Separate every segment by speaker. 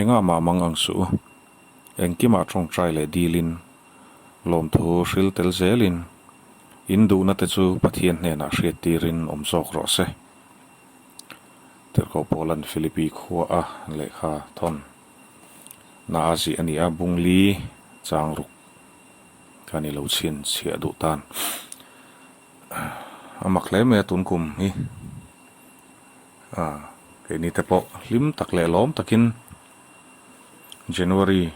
Speaker 1: Engah mah mang ang suh u. Engkimah tawngtai leh dilin, lawmthu hril tel zelin, in duhna te chu Pathian hnenah hriattirin awm zawk rawh se. Tirhkoh Paula'n Philippi khua a lehkha thawn na a zih a ni a, Bungli chang ruk kha ni lo chhin chhiah duh tan. A mak hle mai a tun kum hi. Keini te pawh hlim tak leh lawm takin January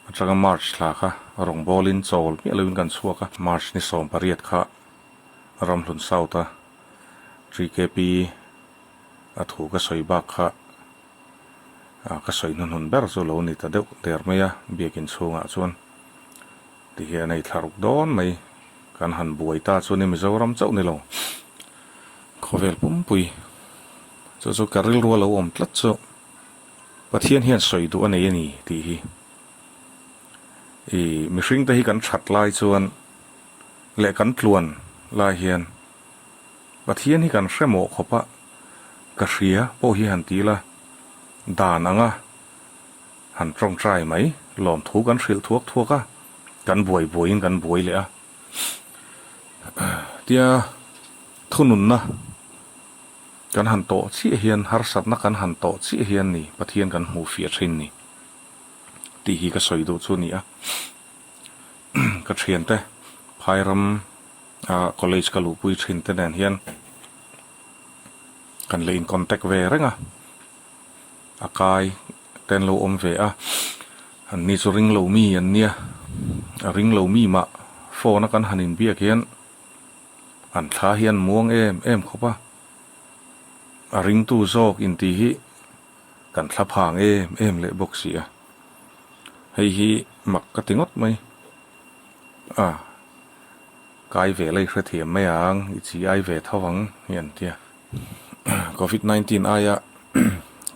Speaker 1: atanga March thla kha rawngbawlin chawl miah loin kan chhuak a. March ni 18 kha Ramhlun South a 3KP a thu ka sawi bak kha ka sawi hnuhnun ber chu lo ni ta deuh der mai a biakin chhungah chuan tihian hei thla ruk dawn mai kan han buai ta chuan i Mizoram chauh ni lo khawvel pumpui chu chu ka rilru a lo awm tlat chu Pathian hian sawi duh a nei a ni tih hi i mihring te hi kan that lai chuan leh kan tluan lai hian Pathian hi kan hre mawh khawp a, ka hria pawh hi han ti ila, dan anga han tawngtai mai lawmthu kan hrilh thuak thuak a, kan buai buaiin kan buai leh a. Tia thununna kan han tawh chiah hian, harsatna kan han tawh chiah hian ni Pathian kan hmuh fiah thin ni tih hi ka sawi duh chu a ni a. Ka thiante phairam a college ka luhpui thin te nen hian kan la in contact ve reng a, a kai te an lo awm ve a, an ni chu ring lo mi an nia, a ring lo mi mah phone a kan han inbiak hian an thla hi an muang em em khawp a, a ringtu zawk intih hi kan thla phang em em leh bawk si a, hei hi mak ka ti ngawt mai a. Kai ve la i hrethiam mai ang, i chi ai ve tho ang hi an tia. Covid 19 aia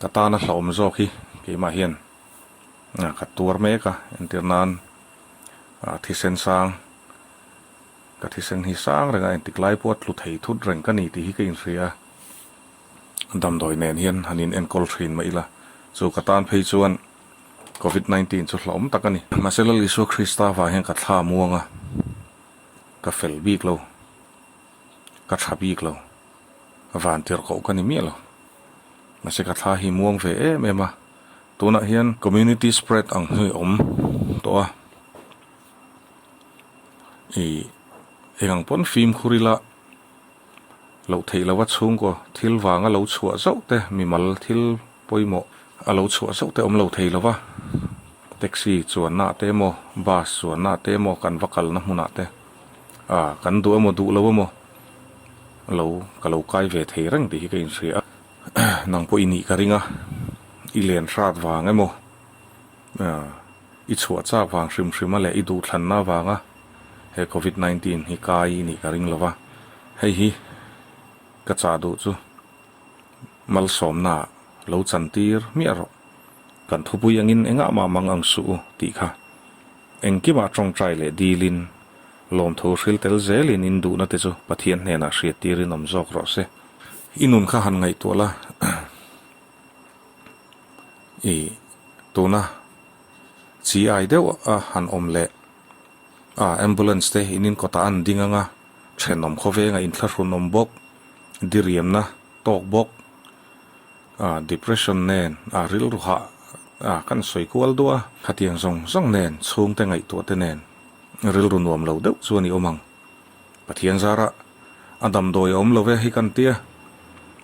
Speaker 1: ka tana hlauhawm zawk hi keimah hian ka tuar mek a, entir nan thisen sang, ka thisen hi sang reng a, entik lai pawh a tlu thei thut reng ka ni tih hi ka inhria a, damdawi nen hian han in enkawl thin mai ila, chu ka tan phei chuan Covid 19 chu hlauhawm tak a ni. Mahse Lal Isua Krista vang hian ka thla muang a, ka fel bik lo, ka tha bik lo, van tirhkoh ka ni miah lo. Mahse ka thla hi muang ve em em a, tunah hian community spread ang hi a awm tawh a, ih eng ang pawn fimkhur ila loh theih lova chhungkaw thil vanga lo chhuah zauh te mimal thil pawimawh a lo chhuah zauh te awm lo thei lova taxi chuanna te emaw bus chuanna te emaw kan va kalna hmunah te ah kan duh emaw duh lo emaw lo ka lo kai ve thei reng tih hi ka inhria a nang pawh i nih ka ring a i len hrat vang emaw ah i chhuah chak vang hrim hrim a leh i duhthlanna avanga he covid 19 hi kai i nih ka ring lova hei hi ka chah duh chu. Malsawmna lo chantir miah rawh. Kan thupui angin engah mah mang ang suh u tih kha. Engkimah tawngtai leh dilin, lawmthu hril tel zelin in duhna te chu Pathian hnenah hriattirin awm zawk rawh se. I nun kha han ngaihtuah la, i tuna chi ai deuh a han awm leh a ambulance te in inkawtah an ding anga thenawm khawvenga inthlahrun awm bawk, diriamna tawk bawk, ah depression nen ah rilru hah ah kan sawi kual duah a, khatiang zawng zawng nen chhungte ngaihtuah te nen rilru nuam lo deuh chuan i awm ang. Pathian zarah a damdawi a awm lo ve hi kan tia,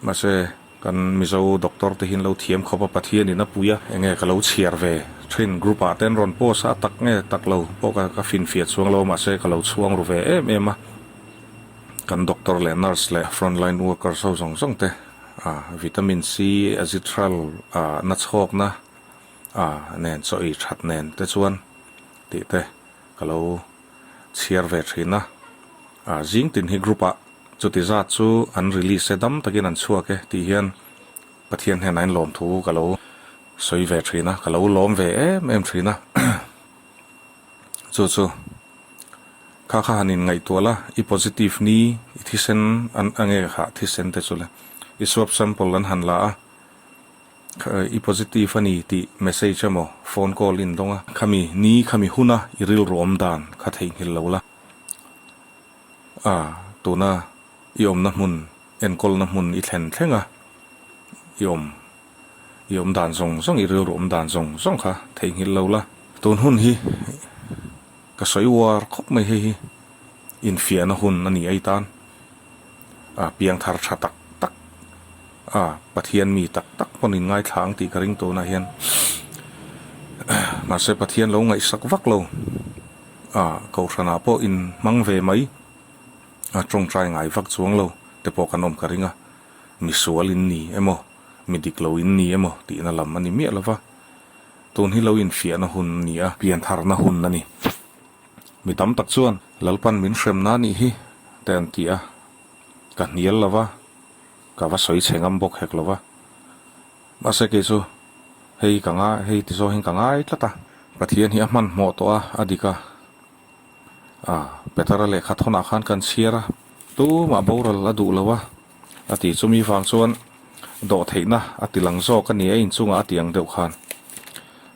Speaker 1: mahse kan Mizo doctor te hian lo thiam khawp a Pathian in a pui a, enge ka lo chhiar ve thin group ah te an rawn post a, a tak nge tak lo pawh ka finfiah chuang lo mahse ka lo chhuang ru ve em em a. Kan doctor leh nurse leh frontline workers ho zawng zawng te ah vitamin C azithral ah na chhawkna ah nen chaw ei that nen te chuan tih te ka lo chhiar ve thin a ah zing tin hi group ah chuti zat chu an release e dam takin an chhuak e tih hian Pathian hnenah in lawm thu ka lo sawi ve thin a ka lo lawm ve em em thin a chu chu. Kha kha han in ngaihtuah la, i positive ni, i thisen an a nge kha thisen te chu le, i swab sample an han la a, I positive a ni tih message emaw phone call in dawng a, khami ni khami huna i rilru awm dan kha theihnghilh lo la. A, tuna i awmna hmun enkawlna hmun i thlen thleng a, i awm i awm dan zawng zawng i rilru awm dan zawng zawng kha theihnghilh lo la. Tun hun hi ka sawi uar khawp mai hei hi infiahna hun a ni a i tan. A piangthar tha tak tak a Pathian mi tak tak pawn in ngaithla ang tih ka ring tunah hian mahse Pathian lo ngaihsak vak lo a kohhranah pawh in hmang ve mai a tawngtai ngai vak chuang lo te pawh kan awm ka ring a misual in ni emaw mi dik lo in ni emaw tihna lam a ni miah lova tun hi lo infiahna hun a ni a piantharna hun a ni. Mi tam tak chuan, Lalpan min hremna anih hi, te an ti a. Ka hnial lo va, ka va sawi chhe ngam bawk hek lo va. Mahse kei chu hei ka ngai, hei ti zawng hian ka ngai tlat a. Pathian hi a hmanhmawh tawh a, a dik a. A, Petera lehkha thawnah khan kan chhiar a, tumah boral a duh lo a, a ti. Chumi vang chuan dawhtheihna a ti lang zawk a ni a, inchungah a ti ang deuh khan.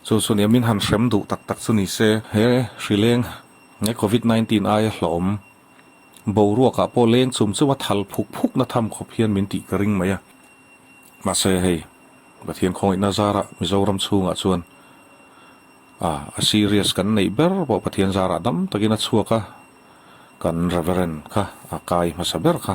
Speaker 1: Chu chu nia min han hrem duh tak tak chu ni se, he hrileng he Covid 19 aia hlawhawm boruakah pawh leng chum chum a thal phuk phuk na tham khawp hian min tih ka ring mai a. Mahse hei Pathian khawngaihna zarah Mizoram chhungah chuan a a serious kan neih ber pawh Pathian zarah dam takin a chhuak a, kan Reverend kha a kai hmasa ber kha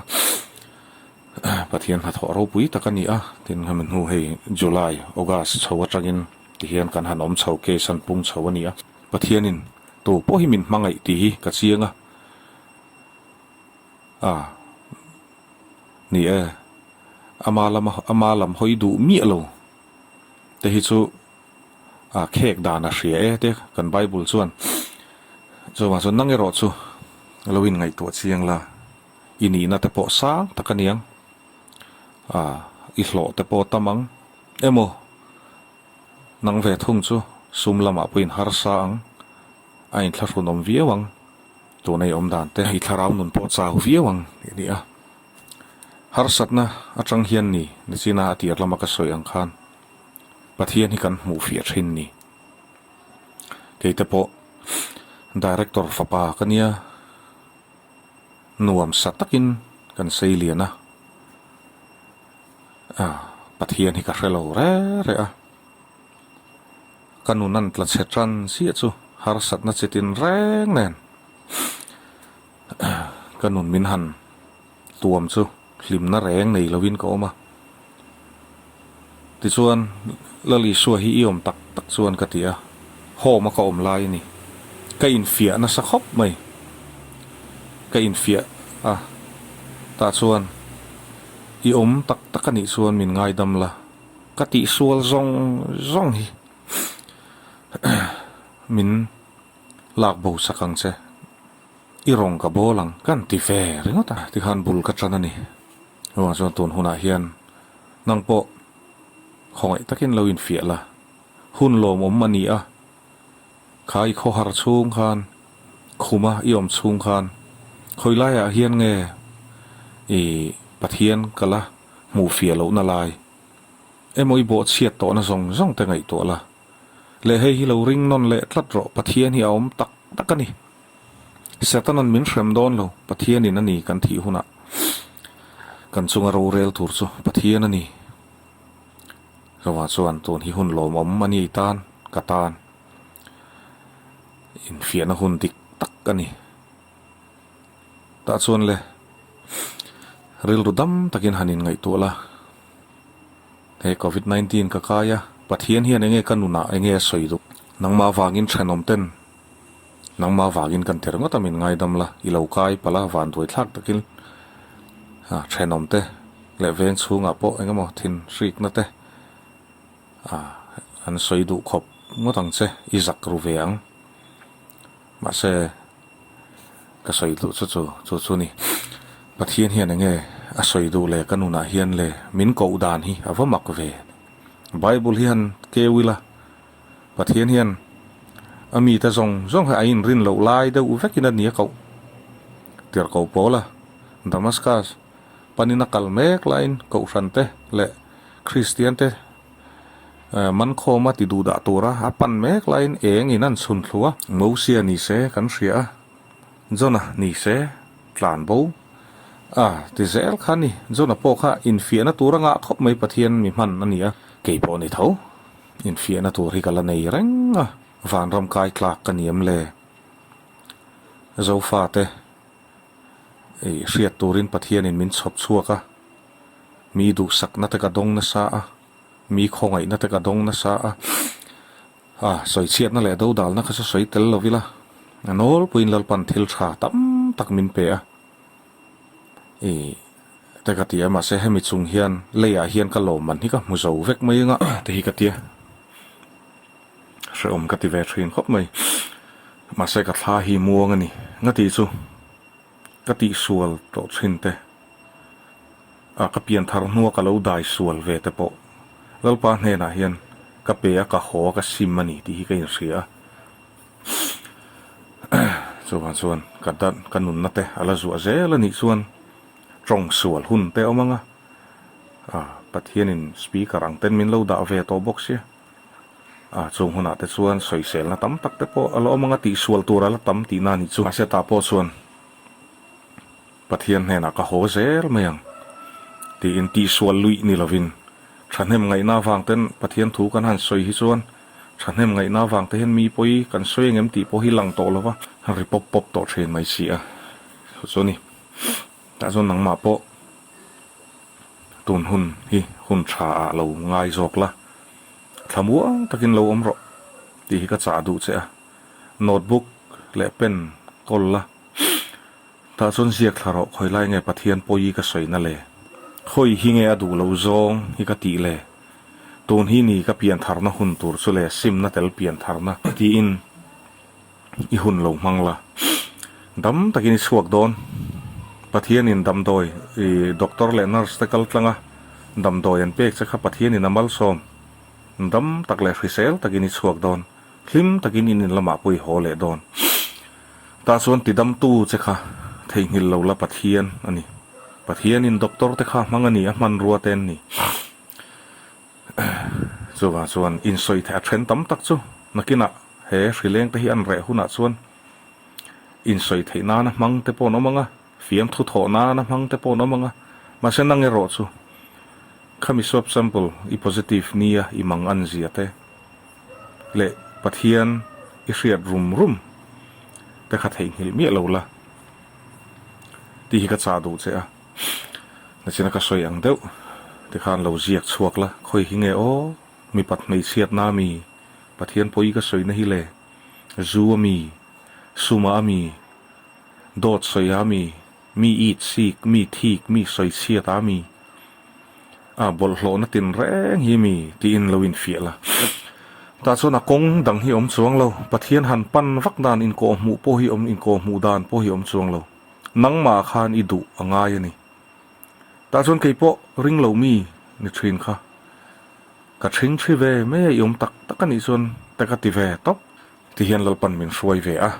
Speaker 1: Pathian hnathawh ropui tak a ni a, tin hemi hnu hei July, August chho atangin tihian kan han awm chho case han pung chho a ni a. Pathianin tu pawh hi min hmangaih tih hi ka chiang a, a ni e, ama lama ama lam hawi duh miah lo te hi chu a khek dan a hria e te kan Bible chuan chuvang chuan nang erawh chu lo inngaihtuah chiang la. I nihna te pawh sang tak a niang, a i hlawh te pawh tam ang emaw nang ve thung chu sum lamah pawhin harsa ang, a inthlahrunawm viau ang, tuna i awm dan te i thlarau nun pawh chau viau ang tih a ni a. Harsatna atang hian ni nichina a tir lama ka sawi ang khan Pathian hi kan hmuh fiah thin ni. Kei te pawh Director fapa ka nia. Nuam sa takin kan sei lian a, ah Pathian hi ka hre lo re re a, ka nun an tla chhe tan chiah chu harsatna chi tin reng nen ka nun min han tuam chu hlimna reng nei lovin ka awm a. Tichuan, Lal Isua hi i awm tak tak chuan ka ti a, home a ka awm lai a ni. Ka infiah nasa khawp mai. Ka infiah a, tah chuan i awm tak tak a nih chuan min ngaidam la, ka tihsual zawng zawng hi min lak bo sak ang che, i rawng ka bawl ang ka han ti ve ringawt a, tikhan bul ka tan a ni. Chuvang chuan tun hunah hian nang pawh khawngaih takin lo infiah la, hun lawmawm a ni a, kha i khawhar chhung khan, khuma i awm chhung khan khawi laiah hian nge i Pathian ka la hmuh fiah lohna lai emaw i bawhchhiat tawhna zawng zawng te ngaihtuah la, leh hei hi lo ring nawn leh tlat rawh Pathian hi a awm tak tak a ni. Satanan min hrem dawn lo, Pathianin a ni kan thih hunah kan chunga rorel tur chu Pathian a ni. Chuvang chuan tun hi hun lawmawm a ni tan, ka tan infiahna hun dik tak a ni. Tah chuan le rilru dam takin han inngaihtuah la, he Covid 19 ka kai a, Pathian hian enge ka nunah enge a sawi duh, nangmah avangin thenawm ten Nangmah vangin kan ti ringawt a min ngaidam la, i lo kai palh a, vanduai thlak takin thenawm te leh veng chhungah pawh eng emaw thin hrikna te an sawi duh khawp ngawt ang che, i zak ru ve ang. Mahse, ka sawi duh chu chu chu chu ni. Pathian hian eng nge a sawi duh le ka nunah hian le min koh dan hi a va mak ve. Bible hi han keu ila. Pathian hian a mite zawng zawng hi a inrin loh lai deuh vekin a ni a koh. Tirhkoh Paula Damascus panin a kal mek laiin Kohhrante leh Kristiante. Man khawma ti duh dah tura a pan mek laiin eng in an chhun thlu a. Mosia ni se kan hria a, Jona ni se tlan bo a ti zel kha a ni. Jona pawh kha infiahna tur a ngah khawp mai Pathian mi hman a ni a. Kei pawh ni tho, infiahna tur hi ka la nei reng a, vanram kai tlak ka ni em le? Zofate i hriat turin Pathianin min chhawp chhuak a, mi duhsakna te ka dawng nasa a, mi khawngaihna te ka dawng nasa a, a sawichhiatna leh dodalna kha chu sawi tel lo ila, a nawlpuiin Lalpan thil tha tam tak min pe a, i te ka ti a, mahse hemi chung hian leiah hian ka lawmman hi ka hmu zo vek mai anga te hi ka ti a. Hrehawm ka ti ve thin khawp mai. Mahse ka thla hi muang a ni. Nga tih chu ka tihsual tawh thin te, a ka pian thar hnua ka lo dai sual ve te pawh Lalpa hnenah hian ka pe a, ka haw a, ka sim a ni tih hi ka inhria a. Chuvang chuan ka dan ka nunna te a la zuah zel a nih chuan tawng sual hun te a awm ang a, a Pathianin speaker ang ten min lo dah ve tawh bawk sia. A chung hunah te chuan sawiselna tam tak te pawh a la awm ang a, tihsual tur a la tam tihna a nih chu. Mahse tah pawh chuan Pathian hnenah ka haw zel mai ang tiin tihsual luih ni lovin thahnem ngaihna avang ten Pathian thu kan han sawi hi chuan thahnem ngaihna avang te hian mi pawi kan sawi engem tih pawh hi lang tawh lova ri pawp pawp tawh thin mai si a. Chu chu a ni. Tah chuan nangmah pawh tun hun hi hun tha ah lo ngai zawk la, thlamuang takin lo awm rawh tih hi ka chah duh che a, notebook leh pen kawl la, tah chuan ziak thla rawh khawi lai nge Pathian pawi ka sawi na le, khawi hi nge a duh lo zawng hi ka tih le, tun hi ni ka pian tharna hun tur chu le simna tel pian tharna tiin. I hun lo hmang la. Dam takin i chhuak dawn. Pathianin damdawi i doctor leh nurse te kal tlang a, damdawi an pek che kha Pathianin a malsawm. Dam tak leh hrisel takin i chhuak dawn. Hlim takin in in lamah pawh i haw leh dawn. Tah chuan tidamtu che kha theihnghilh lo la Pathian a ni. Pathianin doctor te kha a hmang a ni, a hmanrua te an ni. Chuvang chuan insawi theih a then tam tak chu nakinah he hrileng te hi an reh hunah chuan insawi theih nana hmang te pawh an awm ang a, fiamthu thawh nana hmang te pawh an awm ang a, mahse nang erawh chu khami swab sample i positive nia i mang an zia te leh Pathian i hriat rum rum te kha theihnghilh miah lo la tih hi ka chah duh che a. Nachina ka sawi ang deuh tikhan lo ziak chhuak la, khawi hi nge aw, mipat hmeichhiatna ami, Pathian pawi ka sawina hi le, zu ami, suma ami, dawt sawi ami, mi it sik, mi thik, mi sawi chhiat ami, a bawlhhlawhna tin reng hi mi tiin lo infiah la. Tah chuan a kawng dang hi awm chuang lo, Pathian han pan vak dan inkawhhmuh pawh hi awm inkawhhmuh dan pawh hi awm chuang lo. Nangmah khan i duh a ngai a ni. Tah chuan kei pawh ring lo mi ni thin kha. Ka thing thi ve mai a, i awm tak tak a nih chuan te ka ti ve tawp. Ti hian Lalpan min hruai ve a,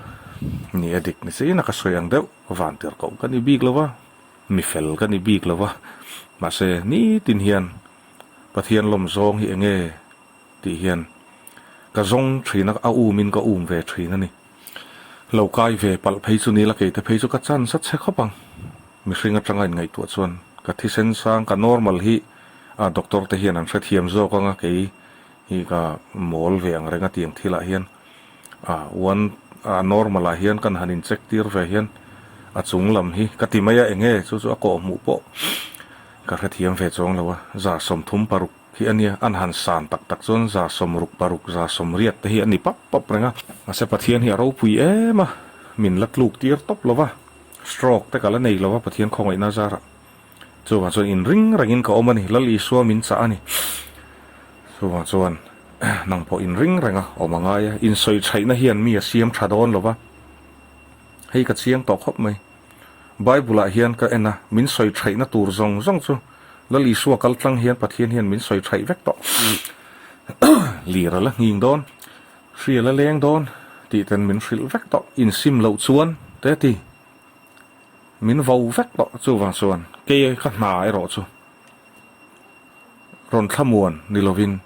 Speaker 1: ni a dik ni chiin a ka sawi ang deuh, van tir koh ka ni bik lo va, mi fel ka ni bik lo va, mahse nitin hian Pathian lawm zawng hi enge tih hian ka zawng thin a, a umin ka um ve thin a ni. Lo kai ve palh phei chu ni la keite phei chu ka chance a che khawp ang. Mihring atanga inngaihtuah chuan ka thisen sang ka normal hi a doctor te hian an hrethiam zawk ang a kei hi ka mawl ve ang reng a tiang thilah hian a one a normal ah hian kan han in check tir ve hian a chung lam hi ka ti mai a enge chu chu a kawhhmuh pawh ka hrethiam ve chuang lo a 36 Hi a nia, an han san tak tak chuan 66, 80 te hi a ni pap pap reng a. Mahse Pathian hi a ropui em a, min la tluk tir tawp lo va, stroke te ka la nei lo va Pathian khawngaihna zarah. Chuvang chuan inring rengin ka awm a ni, Lal Isua min chah a ni. Chuvang chuan nang pawh inring renga awm a ngai a, insawi thaihna hian mi a siam tha dawn lo va, hei ka chiang tawh khawp mai. Bible ah hian ka en a, min sawi thaihna tur zawng zawng chu Lal Isua kal tlang hian Pathian hian min sawi thaih vek tawh. Lir a la nghing dawn, hri a la leng dawn tih ten min hrilh vek tawh, insim loh chuan te ti min vo vek tawh chuvang chuan kei ka hna erawh chu rawn thlamuan ni lovin.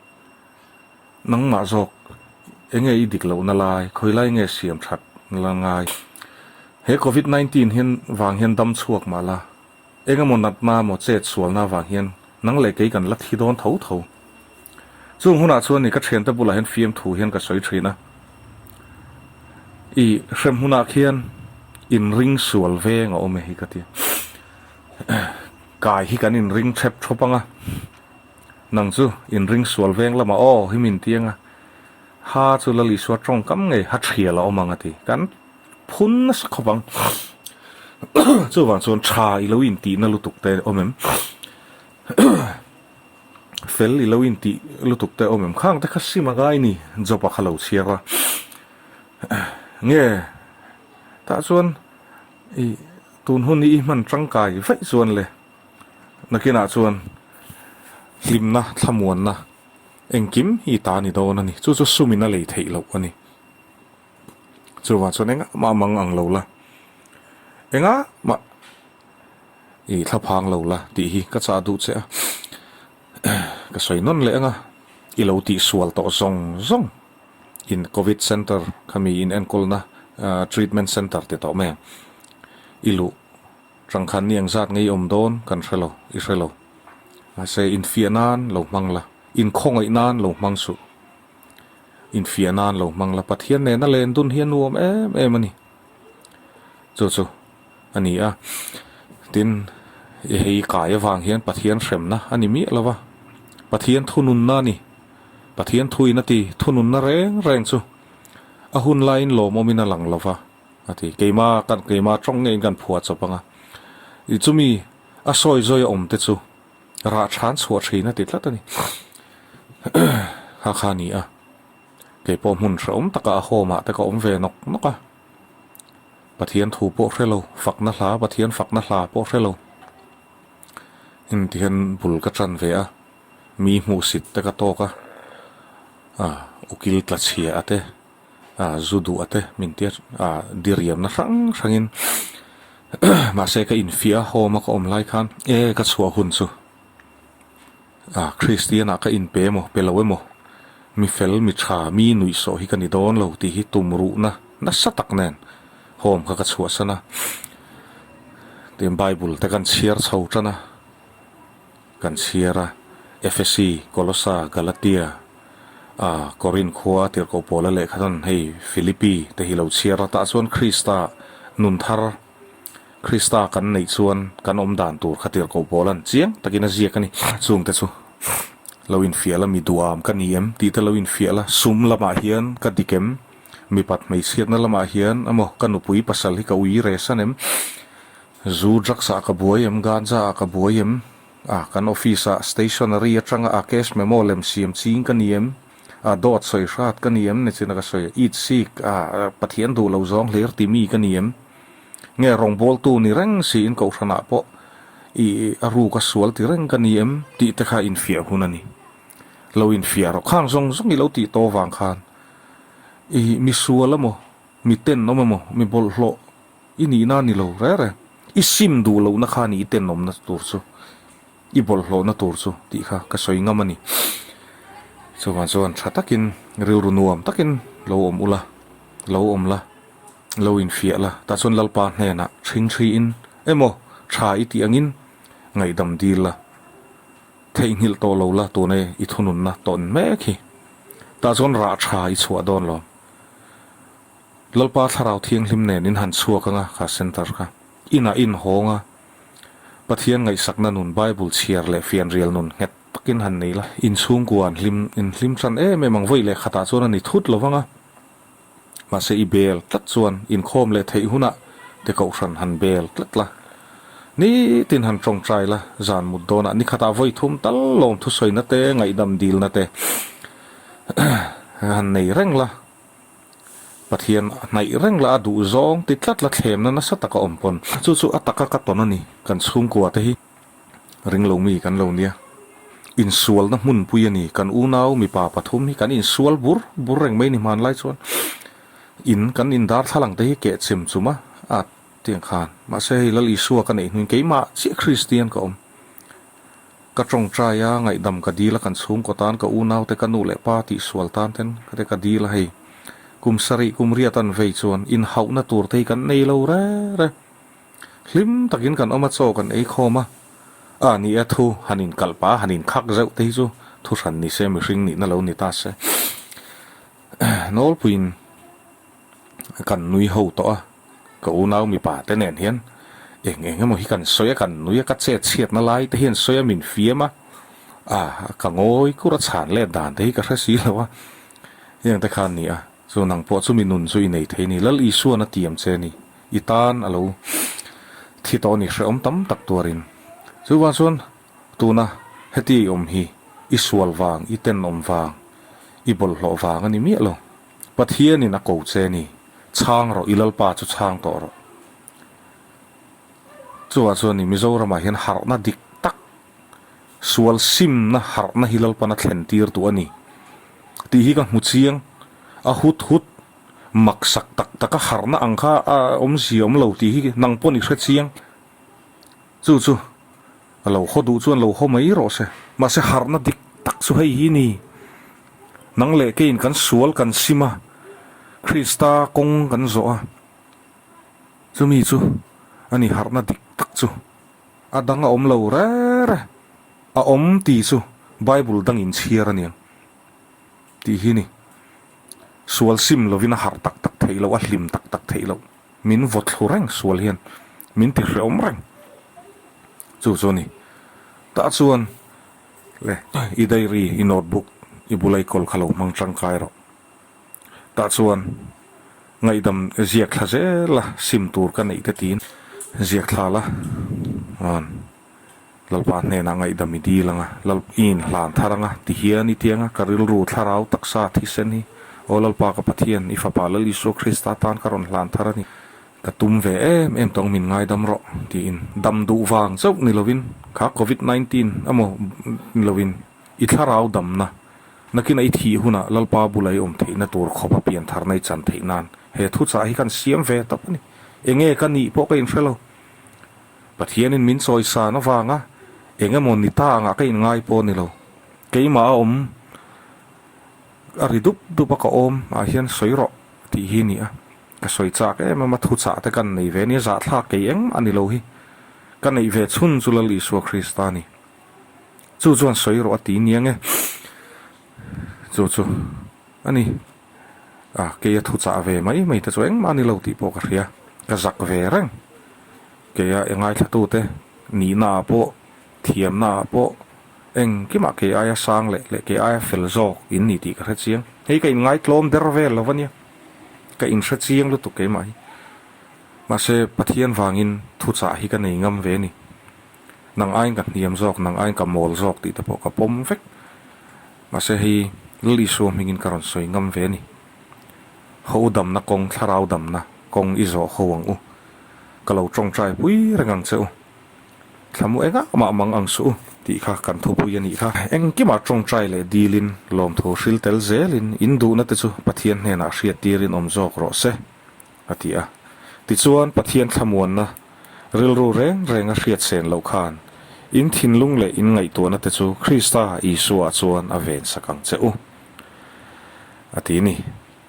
Speaker 1: Nangmah zawk enge i dik lohna lai, khawi lai nge siam that la ngai? He Covid 19 hian vang hian dam chhuak mah la, engemaw natna emaw chet sualna vang hian nang leh kei kan la thi dawn tho tho. Chung hunah chuan i ka thiante bulah hian fiamthu hian ka sawi thin a, i hrem hunah khian inring sual veng a awm e hi ka ti. Kai hi kan inring thep thawp ang a, nang chu inring sual veng lamah aw hi min ti ang a, ha chu Lal Isua tawngkam ngei ha thial a awm ang a ti. Kan phun nasa khawp ang. Chuvang chuan tha i lo intihna lutuk te awm em? Fel i lo intih lutuk te awm em? Khang te kha sim a ngai ni, Job-a kha lo chhiar a. Nge tah chuan i tun hun hi i hman tangkai vaih chuan le nakinah chuan hlimna thlamuanna engkim hi i ta ni dawn a ni. Chu chu sumin a lei theih loh a ni. Chuvang chuan engah mah mang ang lo la, engah mah i thlaphang lo la tih hi ka chah duh che a. Ka sawi nawn leh ang a, i lo tihsual tawh zawng zawng in Covid Centre khami in enkawlna Treatment Centre ti tawh mai ang i luh tangkhan ni engzat nge i awm dawn kan hre lo, i hre lo. Mahse infiah nan lo hmang la, inkhawngaih nan lo hmang suh. Infiah nan lo hmang la, Pathian nena len dun hi a nuam em em a ni. Chu chu a ni a, tin hei kai avang hian Pathian hremna a ni miah lo va, Pathian thununna a ni. Pathian thuin a ti, thununna reng reng chu a hun laiin lawmawmin a lang lo va a ti. Keima kan keima tawng ngeiin kan phuah chawp ang a, chumi a sawi zawi a awm te chu Rah than chhuah thin a ti tlat a ni. Kha kha a ni a, kei pawh hmun hrehawm takah a home ah te ka awm ve nawk nawk a. Pathian thu pawh hre lo, fakna hla, Pathian fakna hla pawh hre lo. Engti hian bul ka tan ve a, mi hmuhsit te ka tawk a, ah ukil tla chhia a te. ah zu duh a te min tia ah diriamna hrang hrangin mahse ka infiah a home a ka awm lai khan e ka chhuah hun chu ah Kristian ah ka inpe emaw pe lo emaw mi fel mi tha mi nuihsawh hi ka ni dawn lo tih hi tum ruhna nasa tak nen home kha ka chhuahsan a tin bible te kan chhiar chho tan a. Kan chhiar a, Efesi, Kolosa, Galatia, a Korin khua tirhkoh Paula lehkha chuan hei Philippi te hi lo chhiar a, tah chuan Krista nun thar, Krista kan neih chuan kan awm dan tur kha tirhkoh Paula'n chiang takin a ziak a ni. Chungte chu lo infiah la, mi duham ka ni em tih te lo infiah la, sum lamah hian ka dik em, mipat hmeichhiatna lamah hian emaw ka nupui pasal hi ka ui re san em, Zu drugs ah ka buai em, ganja ah ka buai em, ah kan office ah stationery atanga ah cash memo lem siam ching ka ni em, ah dawt sawi hrat ka ni em nichin a ka sawi it sik ah Pathian duh lo zawng hlir ti mi ka ni em, nge rawngbawltu ni reng siin kohhran ah pawh i a ruk a sual ti reng ka ni em tih te kha infiah hun a ni. Lo infiah rawh khang zawng zawng i lo tih tawh vang khan i misual emaw mi tenawm emaw mi bawlhhlawh I nihna a ni lo reng reng. I sim duh lohna kha a ni i tenawmna tur chu, i bawlhhlawhna tur chu tih kha ka sawi ngam a ni. Chuvang chuan tha takin, rilru nuam takin lo awm ula, lo awm la, lo infiah la, tah chuan Lalpa hnenah thing thiin emaw tha i tih angin ngaihdam dil la, theihnghilh tawh lo la tuna i thununna tawn mek hi. Tah chuan rah tha i chhuah dawn lo. Lalpa Thlarau Thianghlim nen in han chhuak anga kha centre kha inah in hawng a, Pathian ngaihsakna nun Bible chhiar leh fianrial nun nghet takin han nei la, in chhungkua an hlim in hlim tan em em ang vawi leh khatah chuan a ni thut lo vang a, mahse i bel tlat chuan inkhawm leh theih hunah te kohhran han bel tlat la, nitin han tawngtai la, zan mut dawnah ni khatah vawi thum tal lawm thusawina te ngaihdam dilna te han nei reng la. Pathian a hnaih reng la a duh zawng ti tlat la thlemna nasa taka awm pawn. Chu chu a taka ka tawn a ni. Kan chhungkua te hi ring lo mi kan lo nia. Insualna hmunpui a ni. Kan unau mipa pathum hi kan insual bur bur reng mai ni hmanlai chuan in kan in darthlalang te hi keh chim chum a a tiang khan. Mahse hei Lal Isua ka neih hnuin keimah chiah Kristian ka awm. Ka tawngtai a, ngaihdam ka dil a, kan chhungkaw tan, ka unaute, ka nu leh pa tihsual tan ten ka te ka dil a hei. Kum sarih kum riat an vei chuan inhauhna tur te hi kan nei lo re re. Hlim takin kan awm a, chaw kan ei khawm a, a ni e thu han inkalh pah a, han inkhak zeuh te hi chu thu hran ni se, mihring nihna lo ni ta se. Nawlpuiin kan nui ho tawh a, ka unau mipa te nen hian eng eng emaw hi kan sawi a, kan nui a, ka chet chhiatna lai te hian sawi a, min fiam a, a ka ngawi kur a chhan let dan te hi ka hre si lo a, heng te khan ni a, chu nang pawh chu mi nun chu i nei thei a ni, Lal Isuan a tiam che a ni, i tan a lo thi tawh a ni, hrehawm tam tak tuarin. Chuvang chuan Tuna heti i awm hi i sual vang, i tenawm vang, i bawlhhlawh vang a ni miah lo. Pathianin a ko che ni, chhang rawh, i Lalpa chu chhang tawh rawh. Chuvah chuan i Mizoramah hian harhna dik tak, sual simna harhna hi Lalpan a thlen tir duh a ni tih hi ka hmu chiang. A hut hut mak sak tak taka harhna ang kha a awmzia awm lo tih hi nang pawn i hre chiang. Chu chu a lo haw duh chuan lo haw mai rawh se. Mahse harhna dik tak chu hei hi ni. Nang leh keiin kan sual kan sim a, Krista kawng kan zawh a, chumi chu a ni harhna dik tak chu. A dang a awm lo rêr e, a awm tih chu Bible dangin chhiar a niang tih hi ni. Sual sim lovin a harh tak tak theih loh, a hlim tak tak theih loh. Min vaw thlu reng sual hian min ti hrehawm reng chu chu a ni. Tah chuan le i diary, i notebook, i bula i kawl kha lo hmang tangkai rawh. Tah chuan ngaihdam ziak thla zel a sim tur ka neih te tiin ziak thla la chuan Lalpa hnenah ngaihdam i dil ang a, Lal i inhlan thar ang a, ti hian i tiang a, ka rilru thlarau taksa thisen hi, Aw Lalpa ka Pathian, i Fapa Lal Isua Krista tan ka rawn hlan thar a ni. Ka tum ve em em tawng min ngaidam rawh, tiin dam duh vang chauh ni lovin kha Covid 19 emaw ni lovin i thlarau damna nakinah i thih hunah Lalpa bula i awm theihna tur khawpa pian tharna i chan theih nan he thuchah hi kan siam ve tawp a ni. Enge ka nih pawh ka inhre lo. Pathianin min chawisan avanga eng emaw ni ta angah ka inngai pawh a ni lo. Keimah a awm a ri dup dup a ka awm ah hian sawi rawh tih hi a ni a. Ka sawi chak em em a, thuchah te kan nei ve a nia, zahthlak kei engmah a ni lo hi. Ka neih ve chhun chu Lal Isua Krista a ni. Chu chuan sawi rawh a ti nia nge. Chu chu a ni. A keia thuchah ve mai mai te chu engmah a ni lo tih pawh ka hria. Ka zak ve reng. Keia i ngaithlatute nihnaah pawh, thiamnaah pawh engkimah kei aia sang leh leh kei aia fel zawk in ni tih ka hre chiang. Hei ka inngaitlawm der vel lo va nia, ka inhre chiang lutuk keimah hi. Mahse, Pathian vangin thuchah hi ka nei ngam ve a ni. Nang aiin ka hniam zawk, nang aiin ka mawl zawk tih te pawh ka pawm vek. Mahse, hei Lal Isua hmingin ka rawn sawi ngam ve a ni. Ho damna kawng, thlarau damna kawng i zawh ho ang u. Ka lo tawngtai pui reng ang che u. Thlamu engah mah mang ang suh u tih kha kan thupui a nih kha. Engkimah tawngtai leh dilin lawmthu hril tel zelin in duhna te chu Pathian hnenah hriat tirin awm zawk rawh se, a ti a. Tichuan Pathian thlamuanna rilru reng reng a hriat sen loh khan in thinlung leh in ngaihtuahna te chu Krista Isua chuan a vensak ang che u, a ti ni.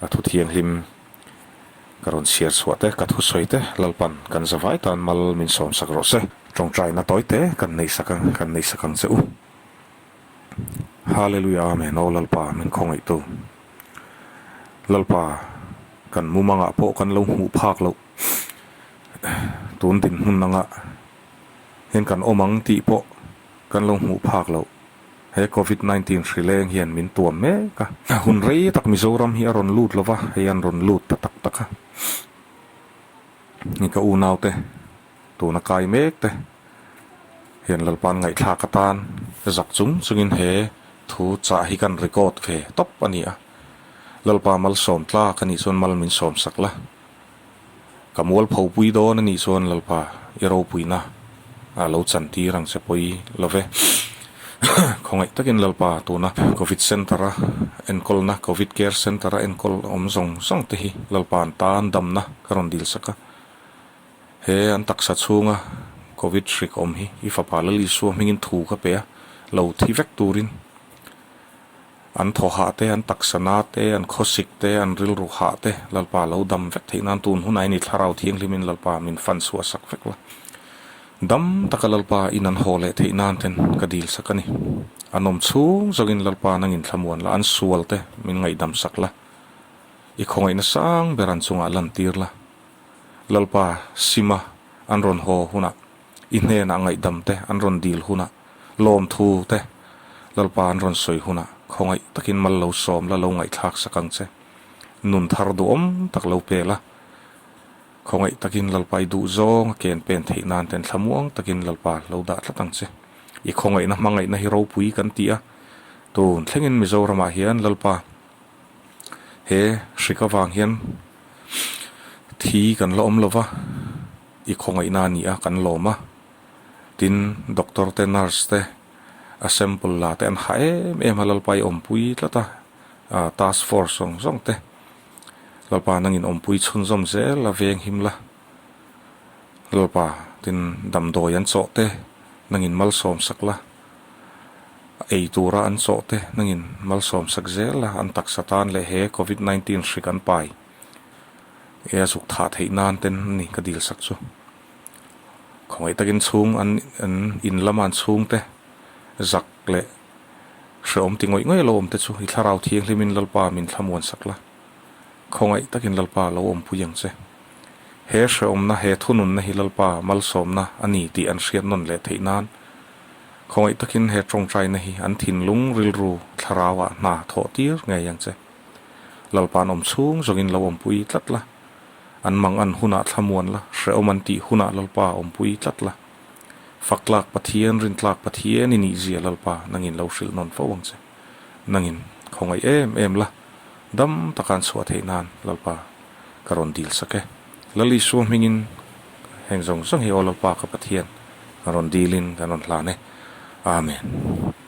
Speaker 1: A thu thianghlim. Ka rawn chhiar chhuah te, ka thusawi te, Lalpan kan zavai tan mal min sawm sak rawh se. Tawngtaina tawi te kan neih sak ang, kan neih sak ang che u. Hallelujah Amen Aw Lalpa min khawngaihtu. Lalpa kan mumangah pawh kan lo hmuh phak loh tun dinhmun anga hian kan awm ang tih pawh kan lo hmuh phak loh. He Covid 19 hri leng hian min tuam mek a. Hun rei tak Mizoram hi a rawn lut lova, hei an rawn lut ta tak tak a. Ni ka unaute tuna kai mek te hian Lalpa'n ngaihthlak atan zak chung chungin he thu chah hi kan record ve tawp a ni a. Lalpa malsawm tlak a nih chuan mal min sawm sak la. Ka mualpho pui dawn a nih chuan Lalpa i ropuina a lo chan tir ang che pawi lo ve. Khawngaih takin Lalpa tuna Covid Centre a enkawlna Covid Care Centre a enkawl awm zawng zawng te hi Lalpa an tan damna ka rawn dil sak a. He an taksa chhunga Covid hrik awm hi i fapa Lal Isua hmingin thu ka pe a. lo thi vek turin an thaw hah te, an taksa na te, an khawsik te, an rilru hah te Lalpa lo dam vek theih nan tun hunah hian i thlarau thianghlimin Lalpa min fan chhuah sak vek la. Dam taka Lalpa in an haw leh theih nan ten ka dil sak a ni. An awm chhung zawngin Lalpa nangin thlamuan la, an sual te min ngaihdam sak la, i khawngaihna sang ber an chungah lantir la. Lalpa sima an rawn haw hunah I hnenah ngaihdam te an rawn dil hunah, lawmthu te Lalpa an rawn sawi hunah khawngaih takin mal lo sawm la lo ngaihthlak sak ang che. Nun thar duhawm tak lo pe la. Khawngaih takin Lalpa i duh zawng a ken pen theih nan ten thlamuang takin Lalpa lo dah tlat ang che. I khawngaihna hmangaihna hi ropui kan ti a, tun thlengin Mizoramah hian Lalpa he hrik avang hian thi kan la awm lo va. I khawngaihna a ni a, kan lawm a. Tin, doctor te, nurse te, a sample la te an ha em em a, Lalpa i awmpui tlat a, task force zawng zawng te. Lalpa nangin awmpui chhunzawm zel a, veng him la. Lalpa, tin, damdawi an chawh te, nangin malsawm sak la. Ei tura an chawh te, nangin malsawm sak zel la, an taksa tan leh he covid 19 hrik an pai. E a zuk thah theih nan ten a ni ka dil sak chu. Khawngaih takin chhung an an in lama an chhung te zak leh hrehawm ti ngawih ngawih a lo awm te chu i thlarau thianghlimin Lalpa min thlamuan sak la. Khawngaih takin Lalpa lo awmpui ang che. He hrehawmna he thununna hi Lalpa malsawmna a ni tih an hriat nawn leh theih nan khawngaih takin he tawngtaina hi an thinlung rilru thlarauah hna thawh tir ngei ang che. Lalpa'n awm chhung zawngin lo awmpui tlat la, an mang an hunah thlamuan la, hrehawm an tih hunah Lalpa awmpui tlat la. Faktlak Pathian, rintlak Pathian i nihzia Lalpa nangin lo hrilh nawn fo ang che. Nangin khawngaih em em la, dam taka an chhuah theih nan Lalpa ka rawn dil sak e. Lal Isua hmingin heng zawng zawng hi aw Lalpa ka Pathian kan rawn dilin kan rawn hlan e. Amen.